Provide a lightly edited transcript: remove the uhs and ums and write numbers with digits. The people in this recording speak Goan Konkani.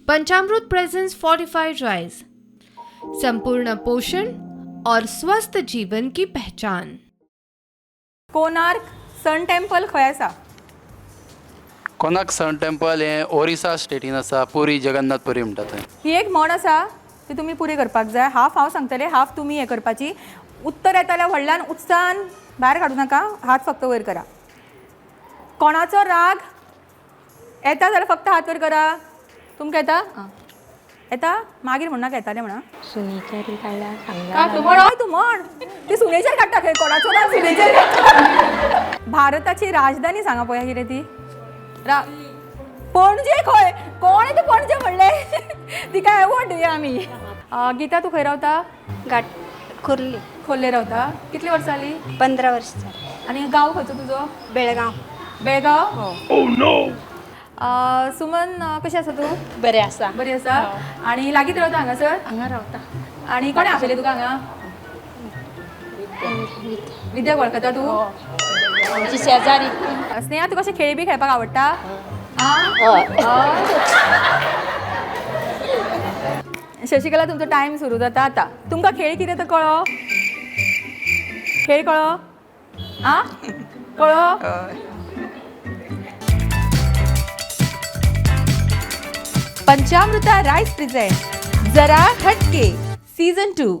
पंचामृत प्रेजेंट्स फोर्टिफाइड राइस, संपूर्ण पोषण और स्वस्थ जीवन की पहचान। कोणार्क सन टेम्पल खंय आसा? कोणार्क सन टेम्पल हें ओरिसा स्टेटीन आसा. पुरी, जगन्नाथ पुरी म्हणटा थंय. ही एक म्हण आसा, ती तुमी पुरी करपाक जाय. हाफ हांव सांगतलें, हाफ तुमी हें करपाची. उत्तर येता जाल्यार व्हडल्यान उत्साहान भायर काडूं नाका, हात फक्त वयर करा. कोणाचो राग येता जाल्यार फक्त हात वयर करा. तुमकां येता? आं, येता. मागीर म्हणनाका येतालें म्हणा. सुनेचेर काडल्यार सांगला. तूं म्हण, हय तूं म्हण. ती सुनेचेर काडटा खंय. कोणाचो राग सुनेचेर काडटा. भारताची राजधानी सांगा पळोवया कितें ती. रा पणजे खंय? कोणें तें पणजे म्हणलें, तिका एवॉर्ड दिवया आमी. गीता, तूं खंय रावता? गाट खोर्ली. खोर्ले रावता. कितली वर्सां जालीं? 15 वर्स जाली. आनी गांव खंयचो तुजो? बेळगांव. बेळगांव. सुमन, कशें आसा तूं? बरें आसा. बरी आसा. आनी लागींच रावता हांगासर? हांगा रावता. आनी कोणें आपयलें तुका हांगा? विद्या वळखता तूं? आमची शेजारी. स्नेहा, तुका अशें खेळ बी खेळपाक आवडटा? आं? हय. शशिकला, तुमचो टायम सुरू जाता आतां. तुमकां खेळ कितें तो कळ्ळो? खेळ कळ्ळो? आं, कळ्ळो? पंचामृता राईस प्रिझेंट जरा हटके सीझन 2.